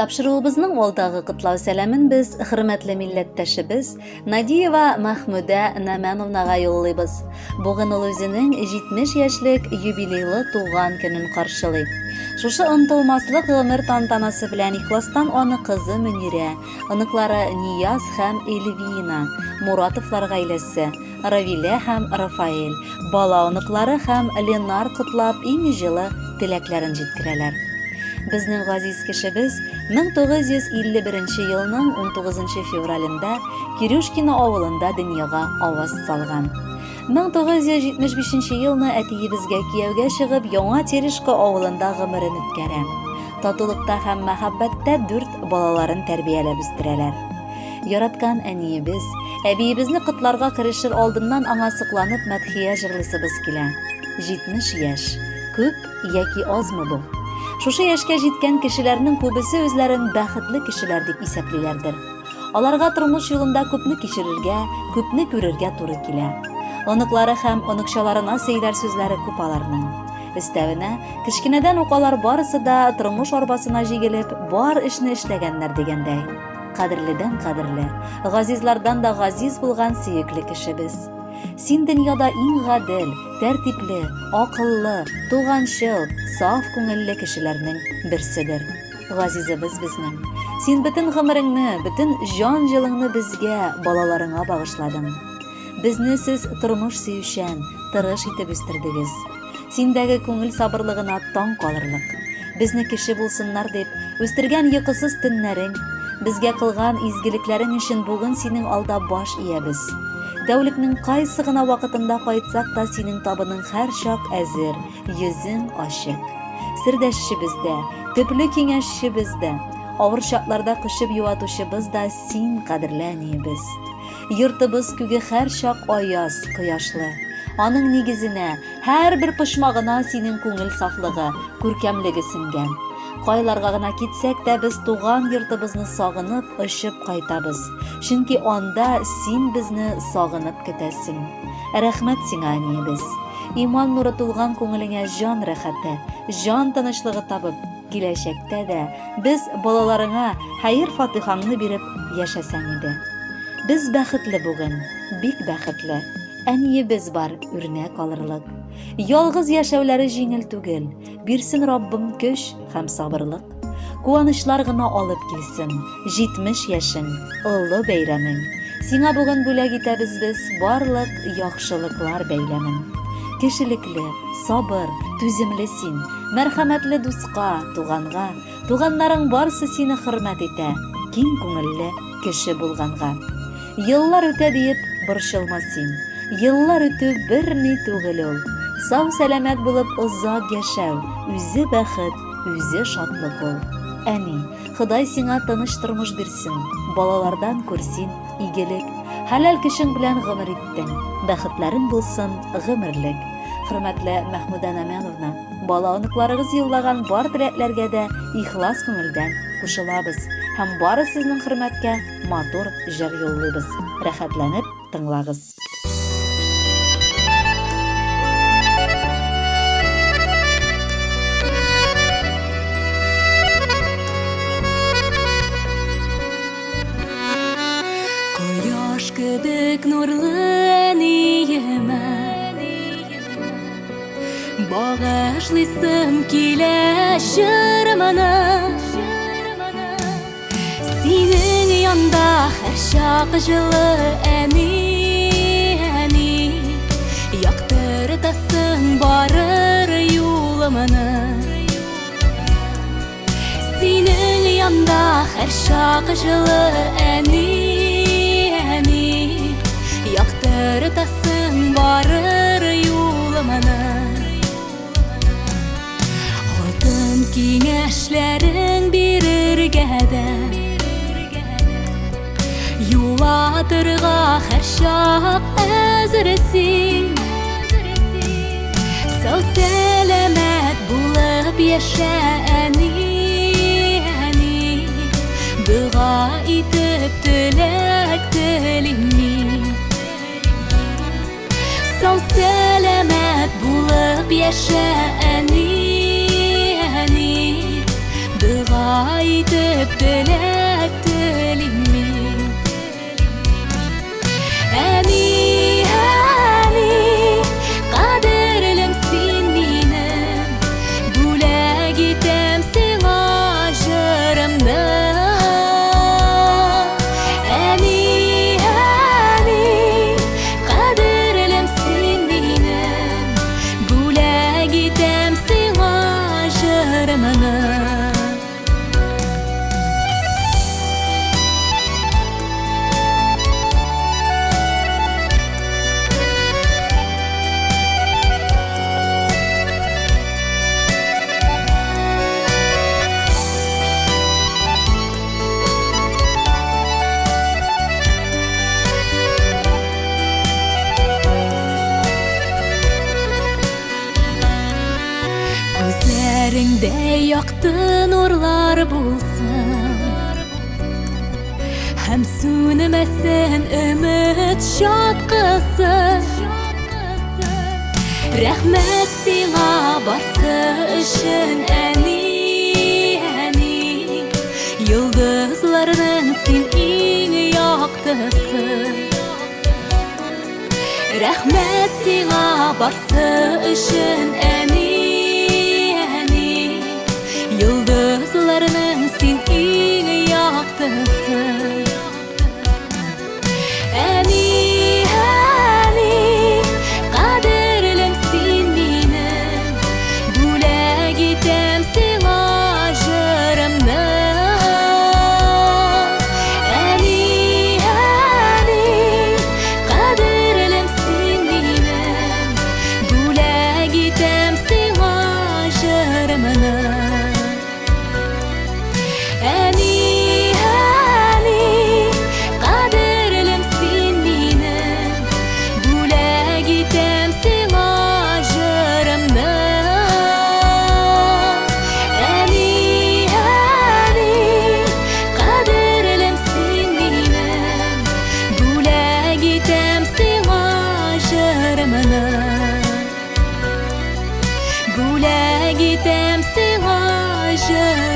Тапшыруыбызның алдагы котлау сәламен без хөрмәтле милләттәшебез Надиева Мәхмүдә Нәмәновнага юллыйбыз. Бүген ул үзенең 70 яшьлек юбилейлы туган көнен каршылый. Шушы онытылмаслык гомер тантанасы белән ихластан аны кызы Мөнирә, оныклары Нияз һәм Эльвина, Муратовлар гаиләсе, Равилә һәм Рафаэль, бала оныклары һәм Ленар котлап иң җылы теләкләрен җиткерәләр. Безнең газиз кешебез 1951 елның 19 февралендә Кирюшкино авылында дөньяга аваз салган. 1975 елны әтиебезгә кияүгә чыгып, Яңа Терешка авылында гомерен үткәрә. Татулыкта һәм мәхәббәттә дүрт балаларын тәрбияләп үстерәләр. Яраткан әниебез, әбиебезне котларга керешер алдыннан аңа сокланып мәдхия җырлыйсыбыз килә. 70 яшь. Күп яки азмы бу? Шушы яшькә җиткән кешеләрнең күбесе үзләрен бәхетле кешеләр дип исәплиләрдер. Аларга тормыш юлында күпне кичерергә, күпне күрергә туры килә. Оныклары һәм оныкчаларына сөйләр сүзләре күп аларның. Өстәвенә, кечкенәдән үк алар барысы да тормыш арбасына җигелеп, бар эшне эшләгәннәр дигәндәй. Кадерледән кадерле, газизлардан да газиз булган сөекле кешебез. Син дөньяда иң гадел, тәртипле, акыллы, туганчыл, саф күңелле кешеләрнең берседер. Газизебез безнең. Син бөтен гомереңне, бөтен җан җылыңны безгә, балаларыңа багышладың. Безне сез тормыш сөючән, тырыш итеп үстердегез. Синдәге күңел сабырлыгына таң калырлык. Безне кеше булсыннар дип, үстергән йокысыз төннәрең, безгә кылган изгелекләрең өчен бүген синең алда баш иябез. Тәүлекнең кайсы гына вакытында кайтсак та синең табының һәрчак әзер, йөзең ачык. Сердәшчебез дә, төпле киңәшчебез дә, авыр чакларда кочып юатучыбыз да син, кадерле әниебез. Йортыбыз күге һәрчак аяз, кояшлы. Аның нигезенә, һәрбер почмагына синең күңел сафлыгы, күркәмлеге сеңгән. Кайларга гына китсәк тә, без туган йортыбызны сагынып, очып кайтабыз. Чөнки анда син безне сагынып көтәсең. Рәхмәт сиңа, әниебез. Иман нуры тулган күңелеңә җан рәхәте, җан тынычлыгы табып, киләчәктә дә без балаларыңа хәер-фатихаңны биреп яшәсәң иде. Без бәхетле бүген, бик бәхетле. Әниебез бар, үрнәк алырлык. Ялгыз яшәүләре җиңел түгел. Бирсен Раббым көч һәм сабырлык. Куанычлар гына алып килсен. 70 яшең, олы бәйрәмең. Сиңа бүген бүләк итәбез без барлык яхшылыклар бәйләмен. Кешелекле, сабыр, түземле син. Мәрхәмәтле дуска, туганга. Туганнарың барсы сине хөрмәт итә, киң күңелле кеше булганга. Еллар үтә диеп борчылма син. Еллар үтү берни түгел ул. Сау-сәламәт булып озак яшәү, үзе бәхет, үзе шатлык ул. Әни, Ходай сиңа тыныч тормыш бирсен, балалардан күр син игелек. Хәләл көчең белән гомер иттең, бәхетләрең булсын гомерлек. Хөрмәтле Мәхмүдә Намяновна, бала оныкларыгыз юллаган бар теләкләргә дә ихлас күңелдән кушылабыз һәм бары сезнең хөрмәткә матур җыр юллыйбыз. Рәхәтләнеп тыңлагыз. Кояш кебек нурлы әниемә Багышлыйсым килә җырымны. Синең янда һәрчак җылы әни, әни. Яктыртасың барыр юлымны. Синең янда һәрчак җылы әни, әни. Яктыртасың барыр юлымны. Алтын киңәшләрең бирергә дә Юатырга һәрчак әзер син. Сау сәламәт булып яшә, әни, әни. Дога итеп теләк телим мин. Сау сәламәт булып яшә, әни, әни. Дога Дога итеп теләк телим мин. Әни, әни, кадерлем син минем, бүләк итәм сиңа җырымны. Әни, әни, кадерлем син минем, бүләк итәм сиңа җырымны. Күзләреңдә якты нурлар булсын, һәм сүнмәсен өмет чаткысы. Рәхмәт сиңа барсы өчен, әни, әни. Йолдызларның син иң яктысы. Рәхмәт сиңа барсы өчен, әни, әни. Йолдызларның син иң яктысы. Әни, әни, кадерлем син минем, бүләк итәм сиңа җырымны. Әни, әни, кадерлем син минем, бүләк итәм сиңа җырымны. Әни, әни, кадерлем син минем, бүләк итәм сиңа җырымны. Әни, әни, кадерлем син минем, бүләк итәм сиңа җырымны. Бүләк итәм сиңа җырымны.